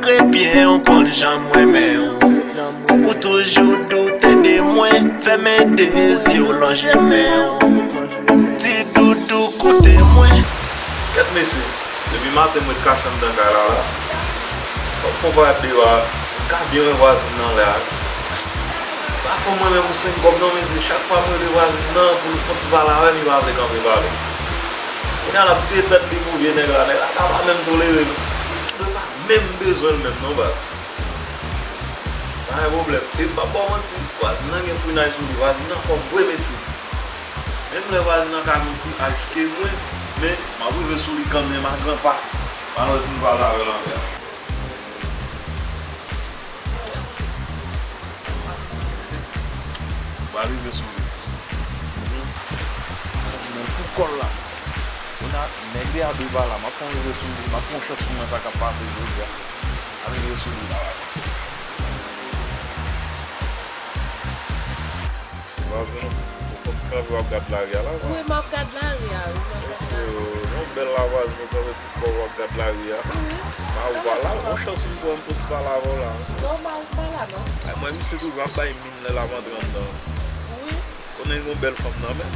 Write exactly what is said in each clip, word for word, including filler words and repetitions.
Malgre byen ou konn jan m renmen w, ou toujou doute de mwen, fèmen de zye w lonje men w. Ti doudou koute mwen. Kèt mesye, depi maten m ret kache anndan kay la la. Fòk fè yon parèt deyò a, m ka byen wè vwazin nan anlè a. Pafwa mwen menm ou senk kòb non mesye, chak fwa m rele vwazin nan pou l fè yon ti pale avè m, li pa vle kanpe pale. Kounye a l ap tiye tèt li pou vye nèg la, nèg la pa, pa menm tolere l. Mwen pa menm bezwen l menm non baz. Pa gen pwoblèm. E m p ap ba w manti, vwazin nan gen frinay sou li, vwazin nan anfòm vre mesye. Menm lè vwazin nan ka gen ti aj ke mwen, men m ap rive sou li kanmenm a gran pa. M al wè si m pale avè l anlè a. M pral rive sou li. Mwen pou kòl la. Kounye a, nèg li a dwe pa la. M ap fè yon rive sou li. M ap fè yon chans pou mwen sa k ap pase jodi a. M ap rive sou li la. Vwazin, ou fè ti kanpe w ap gad lari a la, vwazin. Wi, m ap gad lari a, wi, m ap gad lari a. Mesye, yon bèl la vwazin, ou kanpe pou kò w ap gad lari a. Wi. Ma ou pa la, yon chans m pran m fè ti pale avè w la. Non, ma ou pa la, non. Ay, mwen, misye toujou ap bay min lè l ap antre anndan. Wi. Konnen yon bèl fanm nan men.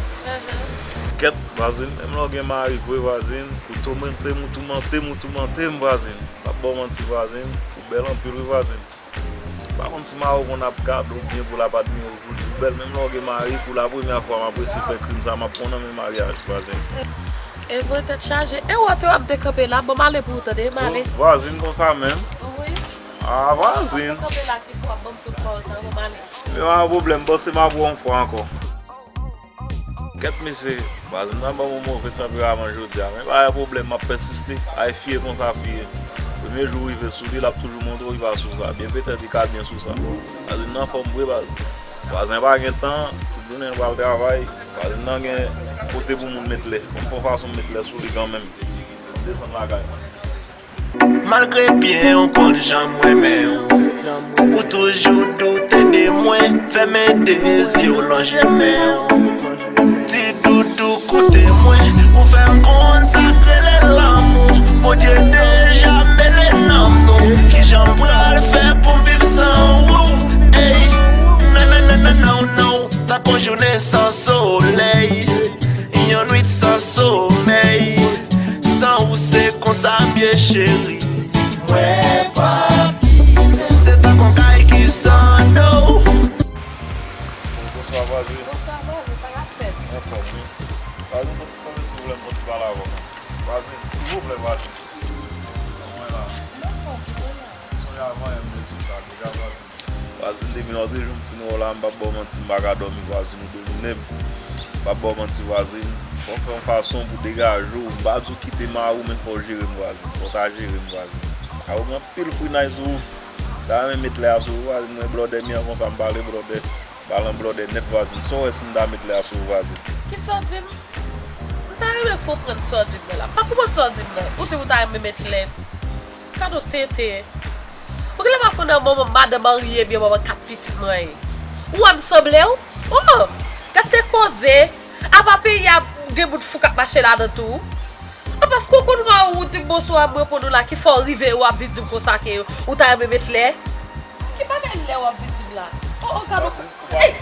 Kèt, vwazin, menm lè w gen mari vre, vwazin, ou toumante m, ou toumante m, ou toumante m, vwazin. M p ap ba w manti, vwazin, ou bèl anpil, wi, vwazin. M pa konn si mari w konn ap gade w byen pou l ap admire w, pou l di w bèl, menm lè w gen mari, pou la premyè fwa m ap resi fè krim sa, m ap pran nan men maryaj, vwazin. E vre, tèt chaje. E wòtè w ap dekanpe la, ban m ale pou ou tande, m ale. Vwazin konsa menm. Wi. A, vwazin. Dekanpe la ki fò, ban m tout kò sa, ban m ale. Men pa gen pwoblèm, panse m ap wè w yon fwa ankò. Kèt mesye, vwazin nan ban m yon move tanperaman jodi a, men pa gen pwoblèm, m ap pèsiste, ay fye konsa fye. Premye jou w rive sou li, l ap toujou montre w li pa sou sa, byen petèt li ka byen sou sa. Vwazin nan anfòm vre baz. Vwazen pa gen tan, tout jounen l pral travay, vwazen nan gen kote pou moun met lè. Fò m fè yon fason m met lè sou li kanmenm. Fò m desann lakay mwen. Malgre byen ou konn jan m renmen w, ou toujou doute de mwen, fèmen de zye w lonje men w. Ti doudou koute mwen, ou fè m konn sa k rele lanmou. Bondye deja mele nanm nou. Kijan m pral fè pou m viv san ou? Ey, nan, nan, nan, nan, nan, nan. Tankou jounen san solèy, yon nwit san somèy. San ou se konsa m ye cheri. Mwen pa pile. Se tankou kay ki san do. Bonswa vwazen. Bonswa vwazen, sa k ap fèt? Anfòm wi. Vwazen, fè ti kanpe silvouplè, m fè ti pale avè w. Vwazen, silvouplè vwazen. Mwen la. M anfòm, mwen la. Sonje avan yè m te di w sa deja vwazen. Vwazin, depi lòt jou m fin wè w la, m p ap ba w manti, m pa ka dòmi vwazin, ou domine m. M p ap ba w manti vwazin, fò w fè yon fason pou degaje w, m pa di w kite mari w, men fò w jere m vwazin, fò w ta jere m vwazin. A ou gen anpil frinay sou ou, m ta renmen met lè a sou ou vwazin, mwen blòdè m ye an konsa, m pale blòdè, m pale an blòdè nèt vwazin, sa w wè si m ta met lè a sou ou vwazin? Kisa w di m? M ta renmen konprann sa w di m nan la, m pa konprann sa w di m nan, ou di m ou ta renmen met lè s-, Gad yon tenten. Ou genlè pa konnen manman madan marye byen manman kat pitit mwen ye. Ou wè m sanble w? Oh! Gad de koze. Apa peyi a gen bout fou k ap mache ladan tou? An paske w konn mwen ou di m bonswa m reponn ou la ki fè w rive w ap vin di m konsa ke ou ta renmen met lè? Ki bagay lè w ap vin di m la? Oh, oh, gad yon Ey!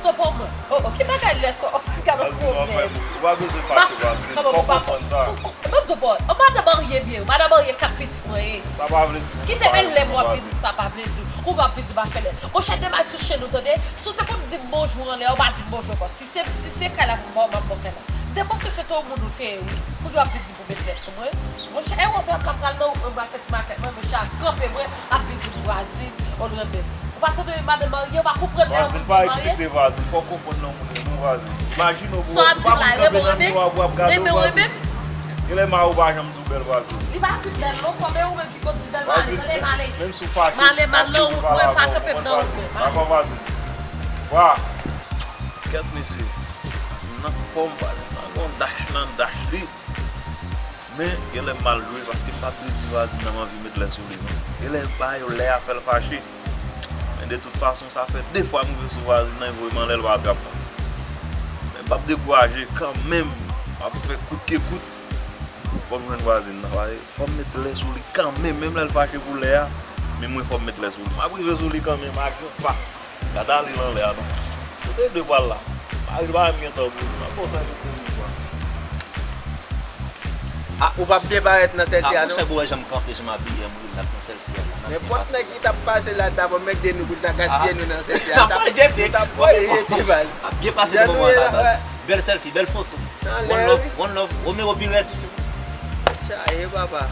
Stop an mwen. Oh, oh, ki bagay lè sa? Oh, gad yon pwoblèm. Ou pa bezwen fache vwazin, fò w konprann sa. Ban m di w, madan marye byen, madan marye kat pitit mwen ye. Sa pa vle di pou kite men lè m w ap vin di m sa pa vle di. Kou w ap vin di m pa fè lè. Monchè, demay sou chen ou tande. Si w te konn di m bonjou anlè, ou pa di m bonjou ankò. Si se, si se kay la pou m ba w, m ap ba w kay la. M te panse se te yon moun ou te ye wi. Kounye w ap vin di m pou met lè sou mwen. Monchè, e wòtè m ap pral nan wout mwen, m pral fè ti makèt mwen, monchè a kanpe mwen, ap vin di m vwazin, ou l renmen m. Ou pa tande yon madanm marye, ou pa konprann lè yo vin di marye. Vwazin pa eksite vwazin, fò w konprann nan moun renmen w vwazin. Imajine w pou w ap kanpe nan miwa pou w ap gade w vwazin. Genlè mari w pa janm di w bèl vwazin. Li pa di m bèl non, kòm e ou menm ki konn di bèl mari, tande m ale. Menm si w fache, m ap toujou pale avè w, konprann vwazin. Dakò vwazin. Wa! Kèt mesye. Vwazin nan fòm, vwazin nan gon dach nan dach li. Men, genlè m mal jwe, paske m pa t vle di vwazin nan m anvi met lè sou li, non. Genlè m ba yo lè a fè l fache. Men de tout fason, sa fè de fwa m rive sou vwazin nan, li voye m anlè, l pa trap mwen. Men m p ap dekouraje, kanmenm, m ap fè kout ke kout. Fò m jwenn vwazin nan, fò m met lè sou li kanmenm, menm lè l fache pou lè a, men mwen fò m met lè sou li. M ap rive sou li kanmenm, a gran pa. Gade ale nan lè a non. Kote de pral la? Mari pa menm gen tan pou li. M ap ba w sèvis pou li, kwa. Ah, ou p ap byen parèt nan sèlfi a non. Monchè, ou wè jan m kanpe, jan m abiye, m rilaks nan sèlfi a la. M ap byen pase. Nenpòt nèg ki t ap pase la, t ap mèt de nou pou l ta gaspiye nou nan sèlfi a. T ap jete, t ap voye jete baz. M ap byen pase nan moman an la baz. Bèl sèlfi, bèl foto. One love, one love, Romero pi rèd. Chaje papa.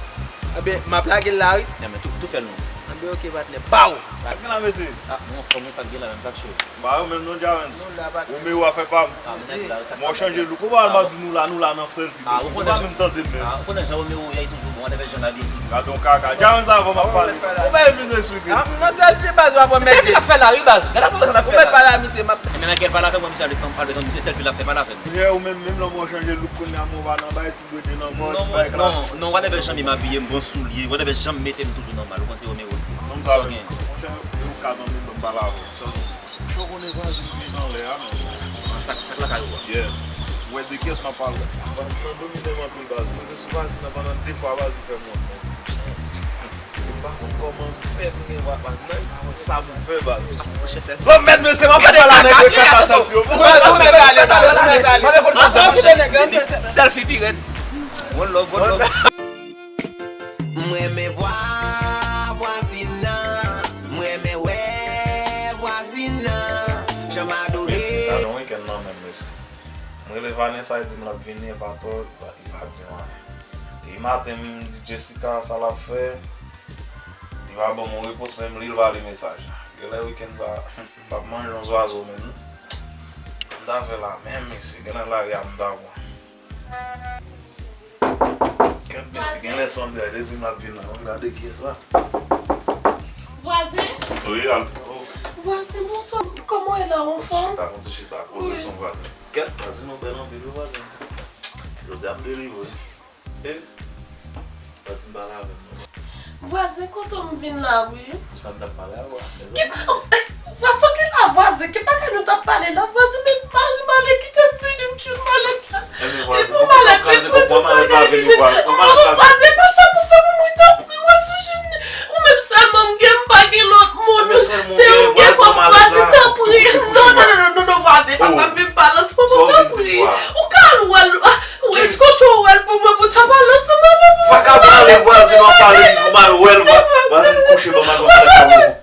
Ebyen, m ap lage l la wi. Ebyen, tou, tou fè l non. Ebyen, oke patnè. Pow! Sa k gen la mesye? Ah, men anfòm wi, sa k gen la menm, sa k cho? M pa wè menm non, Jarens. Romero a fè pa m. Ah, men nèg la, sa k Mwen chanje look. Ou pa wè m ap di nou la, nou la nan sèlfi. Ah, ou konnen jan. Ou pa menm tande m menm. Ah, ou konnen jan Romero ye, li toujou bon, whatever jan l abiye, li toujou bon. Gade yon kaka. Jarens avan m ap pale. Ou pa vin mesye. Ah, nan sèlfi baz w ap wè m mesye. Sèlfi l ap fè la wi baz. Gade sa l ap fè la. Ou mèt pale a misye, m ap. Ebyen, men kèl pale avè mwen, misye al pale avè misye, sèlfi l ap fè, pale avè m. Misye, ou menm, menm lè w chanje look kounye a, men w pa nan bay ti bwede nan kò, ti bagay klasik. Non, non, whatever jan m abiye, m bon soulye, whatever jan m mete m toujou nòmal, ou konn se Romero. Sa w gen? Monchè, ou ka nan men m, ban m pale avè w. Sa w gen? Monchè, ou konnen vwazin m gen nan lè a, men. Ah, sa, sa k lakay ou a? Yeah. Ou wè de kiyès m ap pale? Vwazin nan domine m anpil baz. Mwen te sou vwazin nan pandan de fwa, vwazin fè m wont, men. Mwen pa konn kòman m fè m gen vwazin nan, li pa wè sa pou m fè baz. Lanmèd mesye, m ap pale la nèg yo kaka sèlfi yo. Sèlfi pi rèd. One love, one love. M renmen vwa vwazin nan, m renmen wè vwazin nan, jan m adore. Mesye, gade yon wikenn nan menm mesye. M rele Vanessa, li di m l ap vini, epa tò, li pa di m anyen. Depi maten m di Jessica sa l ap fè, li pa ban m yon repons, menm li l pa li mesaj la. Genlè wikenn sa, m p ap manje yon zwazo menm non. M ta fè la menm mesye, genlè lari a m ta pran. Kèt mesye, genlè Sandra te di m l ap vin la, m ap gade kiyès la. Vwazen? Wi, al. Vwazen, bonswa, kòman w ye la, ou anfòm? Chita, fon ti chita, koze son vwazen. Kèt, vwazen nou bèl anpil wi vwazen. Jodi a m delivre. E? Vwazen pale avè m non. Vwazen, kontan m vin la wi. Pou sa m t ap pale avè w. Ki, vwazen, ki la vwazen, ki bagay nou t ap pale la vwazen, men mari m ale kite m vini, m jwenn malèt la. Epi malèt li pran tout bagay li vini. Oh vwazen, pa sa pou fè pou mwen tanpri, wè sou jwenn ou menm sèlman m gen, m pa gen lòt moun. Se ou m gen kòm vwazen, tanpri. Non, non, non, non, non, vwazen, pa sa vin pale ansanm tanpri. Ou ka al wè l. Ou eskote w wè l pou mwen pou ta pale ansanm avè mwen. Vagabon ale vwazen w ap pale m pou m al wè l vwazen kouche ban m al fè sa pou ou.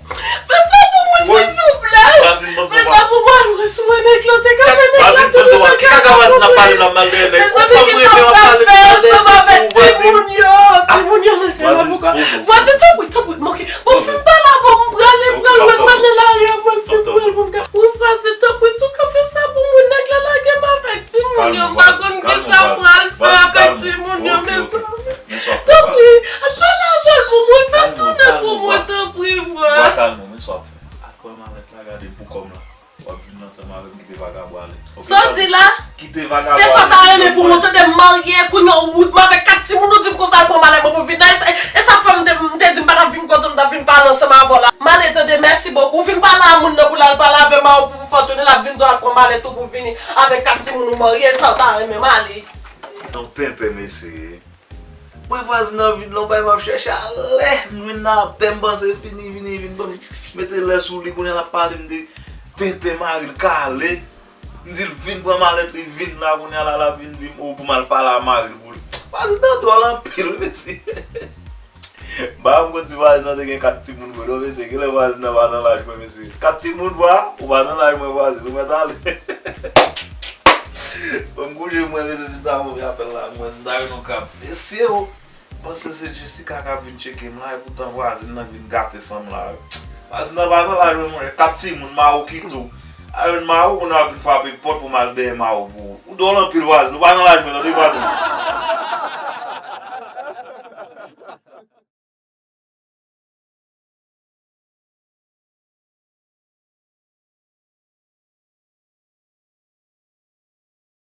Fè sa pou mwen silvouplè. Fè sa pou mwen al wè si w wè nèg lan te ka fè nèg lan tou. Vwazen panse w a ki kaka vwazen ap pale m la m al dèyè nèg ou fanm reve w ap pale m m al dèyè nèg ou vwazen. Timoun yo, timoun yo nèg lan la pou ka. Vwazen tanpri, tanpri, m oke. Bon fin pale avè w m prale, m pral wè l m pral nan lari a mwen si m wè l pou m ka. Wi vwazen tanpri si w ka fè sa pou mwen nèg lan lage m avèk timoun yo, m pa konn kisa m pral fè avèk timoun yo mezanmi. Tanpri, al pale avè l pou mwen, fè l tounen pou mwen tanpri vwa. Vwa kalme w, men sa w ap fè. Al pran malèt la gade pou kòm la. W ap vin ansanm avè m kite vagabon ale. Sa w di la? Kite vagabon ale. Se sa w ta renmen pou mwen tande m marye kounye a ou m avèk kat timoun ou di m konsa al pran malèt mwen pou vin la e sa fè m te di m pa t ap vin kote w m t ap vin pale ansanm avè w la. M ale tande mèsi bokou ou vin pale a moun nan pou l al pale avè mari w pou fè w tounen l ap vin di w al pran malèt ou pou vini avèk kat timoun ou marye e sa w ta renmen m ale. Yon tenten mesye. Mwen vwazin nan vin la yon bagay m ap chèche alè m jwenn nan atè m panse fini vini vin ban m mete lè sou li kounye a l ap pale m de tenten mari l kale m di l vin pran malèt li vin la kounye a la l ap vin di m o pou m al pale a mari l pou li vwazin nan dwòl anpil wi mesye m pa janm konn si vwazin nan te gen kat timoun vre non mesye genlè vwazin nan pa nan laj mwen mesye kat timoun vwa ou pa nan laj mwen vwazin ou mèt ale Bon m kouche m wè mesye si m ta voye apèl la m wè m ta jwenn yon kab. Mesye o! M panse se Jessica k ap vin tcheke m la epoutan vwazin nan k vin gate san m la wi. Vwazin nan pa nan laj mwen monchè. Kat timoun, mari w kite w. Al jwenn mari w kounye a w ap vin frape pòt pou m al dèyè mari w pou ou. Ou dwòl anpil vwazin, ou pa nan laj mwen non wi vwazin.